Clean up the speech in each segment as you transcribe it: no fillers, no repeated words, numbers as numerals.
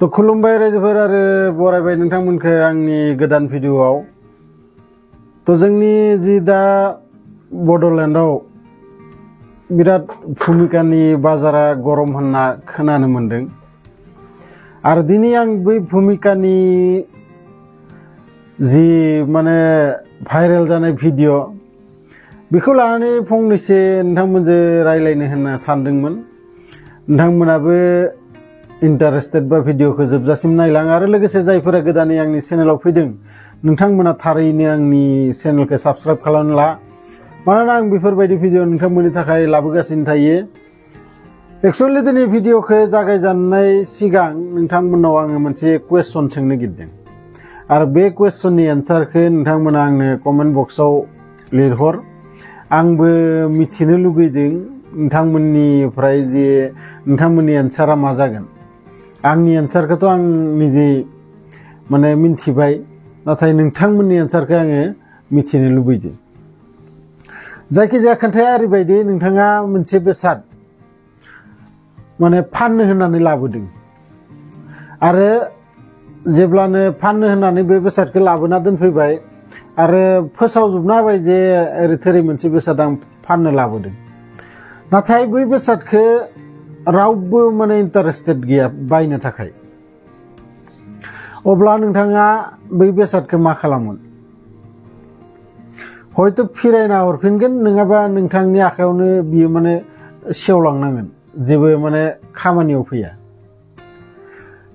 तो खुलुमबाय रायजोफोर आरो बरायबाय नोंथांमोनखौ आंनि गोदान भिडिअआव। तो जोंनि जि दा बड'लेण्डआव बिराद भूमिकानि बाजारा गरम होनना खोनानो मोनदों आरो दिनै आं बै भूमिकानि जि माने भाइरेल जानाय भिडिअ बेखौ लानानै फंनैसो नोंथांमोनजों रायलायनो होनना सानदोंमोन। नोंथांमोनाबो इन्टारेस्टेड बा भिडिअखौ जोबजासिम नायलां आरो लोगोसे जायफोरा गोदानै आंनि चेनेलाव फैदों नोंथांमोना थारैनो आंनि चेनेलखौ साबस्क्राइब खालामना ला, मानोना आं बेफोरबायदि भिडिअ नोंथांमोननि थाखाय लाबोगासिनो थायो। एक्चुअली दिनै भिडिअखौ जागायजेननाय सिगां नोंथांमोनाव आङो मोनसे कुवेश्चन सोंनो नागिरदों आरो बे कुवेश्चननि एन्सारखौ नोंथांमोना आंनो कमेन्ट बक्सआव लिरहर। आंबो मिथिनो लुगैदों नोंथांमोननिफ्राय जे नोंथांमोननि एन्सारा मा जागोन। आंनि एन्सारखौथ' आं निजे माने मिन्थिबाय, नाथाय नोंथांमोननि एन्सारखौ आङो मिथिनो लुबैदों। जायखिजाया खोन्थाया ओरैबायदि, नोंथाङा मोनसे बेसाद माने फाननो होननानै लाबोदों आरो जेब्लानो फाननो होननानै बे बेसादखौ लाबोना दोनफैबाय आरो फोसावजोबना होबाय जे ओरै थोरै मोनसे बेसाद आं फाननो लाबोदों, नाथाय बै बेसादखौ रावबो माने इन्टारेस्टेड गैया बायनो थाखाय, अब्ला नोंथाङा बै बेसादखौ मा खालामगोन? हयथ' फिरायना हरफिनगोन, नङाबा नोंथांनि आखायावनो बियो माने सेवलांनांगोन, जेबो माने खामानियाव फैया।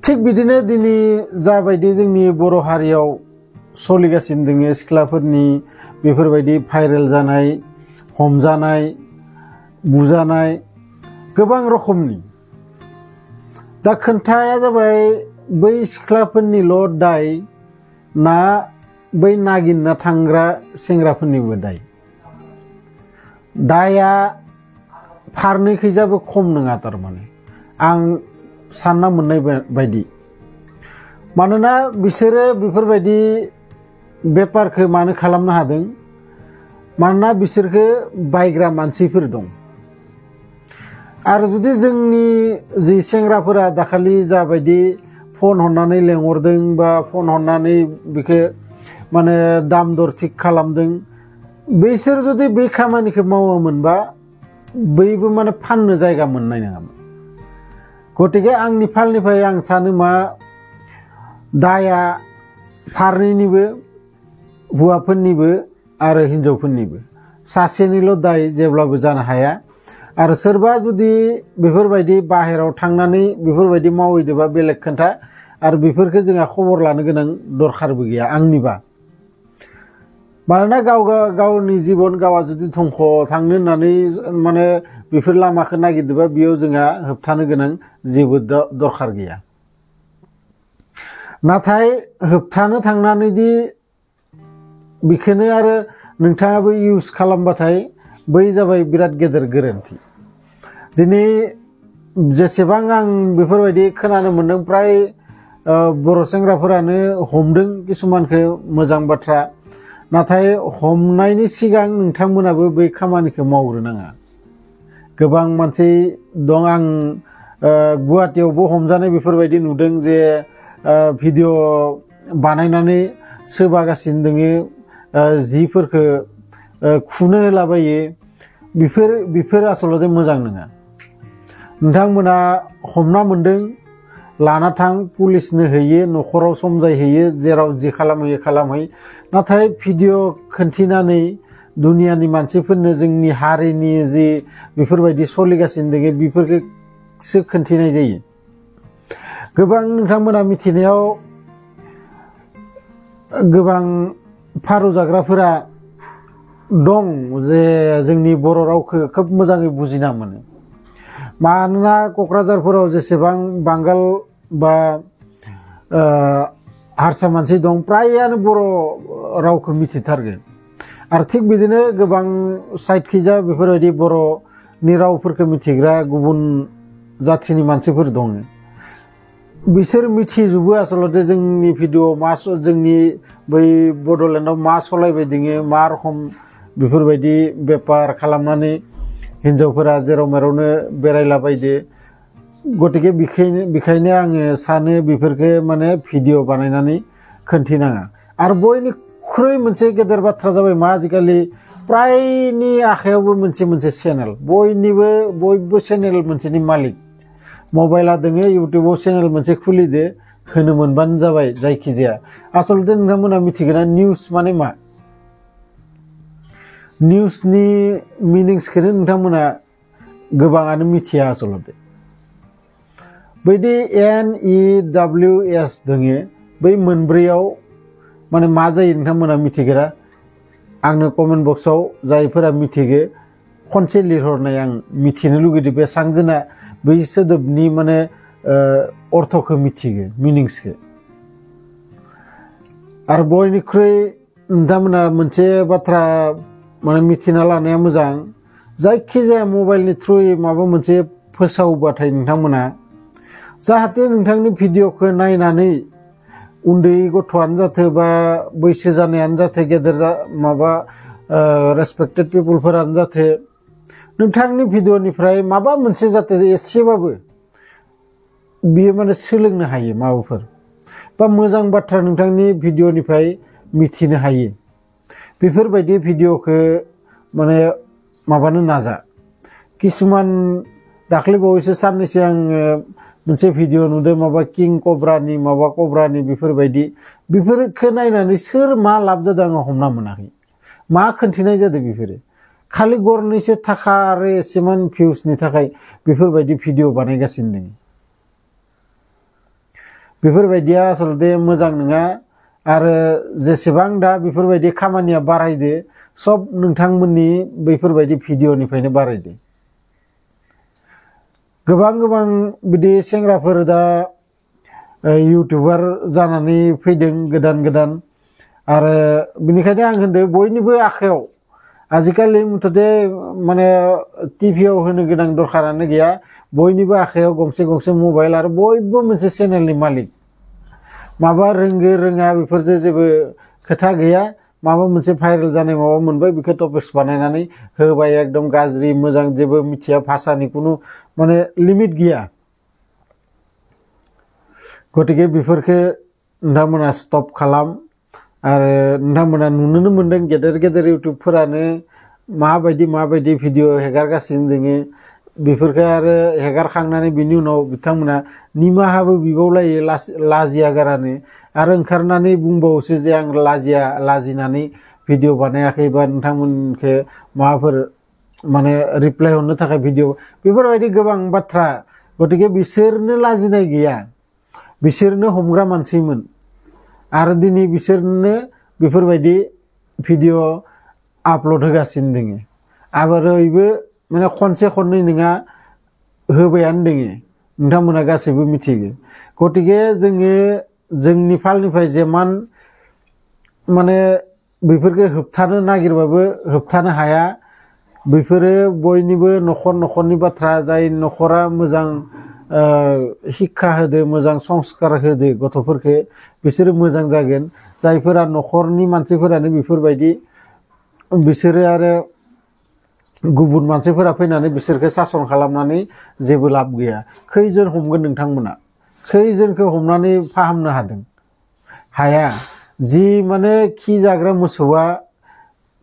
थिग बिदिनो दिनै जाबायदि जोंनि बर' हारियाव सोलिगासिनो दङ सिख्लाफोरनि बेफोरबायदि भाइरेल जानाय, हमजानाय, बुजानाय गोबां रोखोमनि। दा खोन्थाया जाबाय बै सिख्लाफोरनिल' दाय ना बै नागिरना थांग्रा सेंग्राफोरनिबो दाय? दाया फारनैखैजाबो खम नङा थारमाने आं सानना मोननाय बायदि। मानोना बिसोरो बेफोरबायदि बेपारखौ मानो खालामनो हादों? मानोना बिसोरखो बायग्रा मानसिफोर दं। आरो जुदि जोंनि जि सेंग्राफोरा दाखालि जाबायदि फन हरनानै लेंहरदों बा फन हरनानै बेखौ माने दाम दर थिग खालामदों, बैसोर जुदि बै खामानिखौ मावोमोनबा बैबो माने फाननो जायगा मोननाय नङामोन। गतिके आंनि फालनिफ्राय आं सानो मा दाया फारनैनिबो, हौवाफोरनिबो आरो हिनजावफोरनिबो। सासेनिल' दाय जेब्लाबो जानो हाया। आरो सोरबा जुदि बेफोरबायदि बाहेराव थांनानै बेफोरबायदि मावहैदोंबा बेलेग खोन्था, आरो बेफोरखौ जोंहा खबर लानो गोनां दरखारबो गैया आंनिबा। मानोना गावनि जिबन गावा जुदि धंख' थांनो होननानै माने बेफोर लामाखौ नागिरदोंबा बेयाव जोंहा होबथानो गोनां जेबो दरखार गैया। नाथाय होबथानो थांनानै दि बेखौनो आरो नोंथाङाबो इउज खालामबाथाय बै जाबाय बिराद गेदेर गोरोन्थि। दिनै जेसेबां आं बेफोरबायदि खोनानो मोनदों, फ्राय बर' सेंग्राफोरानो हमदों किसुमानखौ, मोजां बाथ्रा। नाथाय हमनायनि सिगां नोंथांमोनाबो बै खामानिखौ मावग्रोनाङा। गोबां मानसि दं, आं गुवाहाटियावबो हमजानाय बेफोरबायदि नुदों जे भिडिअ बानायनानै सोबागासिनो दोङो, जिफोरखौ खुनो होलाबायो। बेफोर आसलते मोजां नङा। नोंथांमोना हमना मोनदों, लाना थां, पुलिसनो होयो, न'खराव समजायहैयो, जेराव जि खालामहैयो खालामहै। नाथाय भिडिअ खोन्थिनानै दुनियानि मानसिफोरनो जोंनि हारिनि जि बेफोरबायदि सोलिगासिनो दङ बेफोरखौसो खोन्थिनाय जायो। गोबां नोंथांमोना मिथिनायाव गोबां फारु जाग्राफोरा दं जे जोंनि बर' रावखौ खोब मोजाङै बुजिना मोनो। मानोना क'क्राझारफोराव जेसेबां बांगाल बा हारसा मानसि दं, फ्रायानो बर' रावखौ मिथिथारगोन। आरो थिग बिदिनो गोबां साइडखिजा बेफोरबायदि बर'नि रावफोरखौ मिथिग्रा गुबुन जाथिनि मानसिफोर दङ। बिसोर मिथिजोबो आसलते जोंनि भिडिअ मा, जोंनि बै बड'लेण्डआव मा सलायबाय दोङो, मा रखम बेफोरबायदि बेपार खालामनानै हिनजावफोरा जेराव मेरावनो बेरायलाबायदो। गतिके बेखायनो आङो सानो बेफोरखौ माने भिडिअ बानायनानै खोन्थिनाङा आरो बयनिख्रुइ मोनसे गेदेर बाथ्रा जाबाय मा आजिखालि प्रायनि आखायावबो मोनसे चेनेल बयबो चेनेल मोनसेनि मालिक मबाइला दोङो इउटिउबाव चेनेल मोनसे खुलिदो होनो मोनबानो जाबाय जायखिजाया आसलते नोंथांमोना मिथिगोना निउस माने मा निउसनि मिनिंसखौनो नोंथांमोना गोबाङानो मिथिया आसलते बैदि NEWS दोङो बै मोनब्रैयाव माने मा जायो नोंथांमोना मिथिगोरा आंनो कमेन्ट बक्सआव जायफोरा मिथिगो खनसे लिरहरनाय आं मिथिनो लुगैदो बेसां जोना बै सोदोबनि माने अर्थखौ मिथिगो मिनिंसखौ आरो बयनिख्रुइ नोंथांमोना मोनसे बाथ्रा माने मिथिना लानाया मोजां जायखिजाया मबाइलनि थ्रुयै माबा मोनसे फोसावबाथाय नोंथांमोना जाहाथे नोंथांनि भिडिअखौ नायनानै उन्दै गथ'आनो जाथो बा बैसो जानायानो जाथो गेदेर माबा रेसपेक्टेड पिपलफोरानो जाथो नोंथांनि भिडिअनिफ्राय माबा मोनसे जाथे एसेबाबो बियो माने सोलोंनो हायो माबाफोर बा मोजां बाथ्रा नोंथांनि भिडिअनिफ्राय मिथिनो हायो बेफोरबायदि भिडिअखौ माने माबानो नाजा किसुमान दाख्लै बावैसो साननैसो आङो मोनसे भिडिअ नुदों माबा किं कब्रानि माबा कब्रानि बेफोरखौ नायनानै सोर मा लाब जादों आङो हमना मोनाखै मा खोन्थिनाय जादों बेफोरो खालि गरनैसो थाखा आरो एसेमान भिउसनि थाखाय बेफोरबायदि भिडिअ बानायगासिनो दङ बेफोरबायदिया आसलते मोजां नङा आरो जेसेबां दा बेफोरबायदि खामानिया बारायदो सब नोंथांमोननि बैफोरबायदि भिडिअनिफ्रायनो बारायदो गोबां बिदि सेंग्राफोर दा इउटिउबार जानानै फैदों गोदान आरो बेनिखायनो आं होनदों बयनिबो आखायाव आजिखालि मुथते माने टिभियाव होनो गोनां दरखारानो गैया बयनिबो आखायाव गंसे मबाइल आरो बयबो मोनसे चेनेलनि मालिक माबा रोंगो रोङा बेफोरजों जेबो खोथा गैया माबा मोनसे भाइरेल जानाय माबा मोनबाय बेखौ टपिक्स बानायनानै होबाय एकदम गाज्रि मोजां जेबो मिथिया भाषानि कुनु माने लिमिट गैया गतिके बेफोरखौ नोंथांमोना स्टप खालाम आरो नोंथांमोना नुनोनो मोनदों गेदेर इउटिउबफोरानो माबायदि भिडिअ हेगारगासिनो दोङो बेफोरखौ आरो हेगारखांनानै बिनि उनाव बिथांमोना निमाहाबो बिबावलायो लाजिया गारानो आरो ओंखारनानै बुंबावोसो जे आं लाजिनानै भिडिअ बानायाखै बा नोंथांमोनखौ माबाफोर माने रिप्लाय हरनो थाखाय भिडिअ बेफोरबायदि गोबां बाथ्रा गतिके बिसोरनो लाजिनाय गैया बिसोरनो हमग्रा मानसिमोन आरो दिनै बिसोरनो बेफोरबायदि भिडिअ आपलड होगासिनो दोङो आरोबो माने खनसे खननै नङा होबायानो दोङो नोंथांमोना गासैबो मिथिगो गतिके जोङो जोंनि फालनिफ्राय जेमान माने बेफोरखौ होबथानो नागिरबाबो होबथानो हाया बेफोरो बयनिबो न'खरनि बाथ्रा जाय न'खरा मोजां शिक्षा होदो मोजां संस्कार होदो गथ'फोरखौ बिसोरो मोजां जागोन जायफोरा न'खरनि मानसिफोरानो बेफोरबायदि बिसोरो आरो गुबुन मानसिफोरा फैनानै बिसोरखौ सासन खालामनानै जेबो लाब गैया खैजोन हमगोन नोंथांमोना खैजोनखौ हमनानै फाहामनो हादों हाया जि माने खि जाग्रा मोसौआ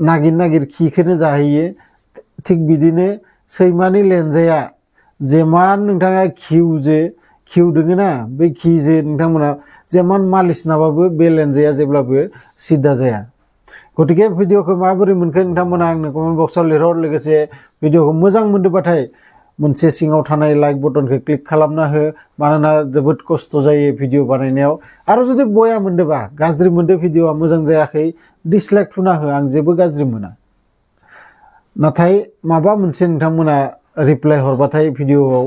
नागिर खिखौनो जाहैयो थिग बिदिनो सैमानि लेनजाया जेमान नोंथाङा खिउ दोङोना बे खिजो नोंथांमोना जेमान मालिस नाबाबो बे लेनजाया जेब्लाबो सिदा जाया गतिके भिडिअखौ माबोरै मोनखो नोंथांमोना आंनो कमेन्ट बक्सआव लिरहर लोगोसे भिडिअखौ मोजां मोनदोंबाथाय मोनसे सिङाव थानाय लाइक बटनखौ क्लिक खालामना हो मानोना जोबोद खस्थ' जायो भिडिअ बानायनायाव आरो जुदि बया मोनदोंबा गाज्रि मोनदों भिडिअआ मोजां जायाखै डिसलाइक थुना हो आं जेबो गाज्रि मोना नाथाय माबा मोनसे नोंथांमोना रिप्लाय हरबाथाय भिडिअआव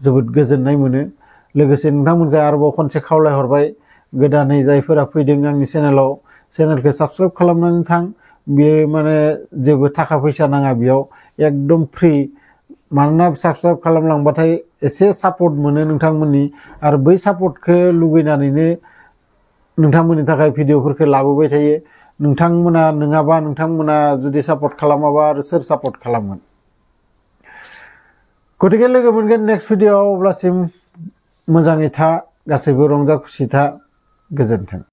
जोबोद गोजोननाय मोनो लोगोसे नोंथांमोनखौ आरोबाव खनसे खावलाय हरबाय गोदानै जायफोरा फैदों आंनि चेनेलखौ साबस्क्राइब खालामनानै थां बेयो माने जेबो थाखा फैसा नाङा बेयाव एकदम फ्रि मानोना साबस्क्राइब खालामलांबाथाय एसे सापर्ट मोनो नोंथांमोननि आरो बै सापर्टखौ लुगैनानैनो नोंथांमोननि थाखाय भिडिअफोरखौ लाबोबाय थायो नोंथांमोना जुदि सापर्ट खालामाबा आरो सोर सापर्ट खालामगोन गतिके लोगो मोनगोन नेक्स्ट भिडिअ अब्लासिम मोजाङै था गासैबो रंजा खुसि था गोजोन्थों।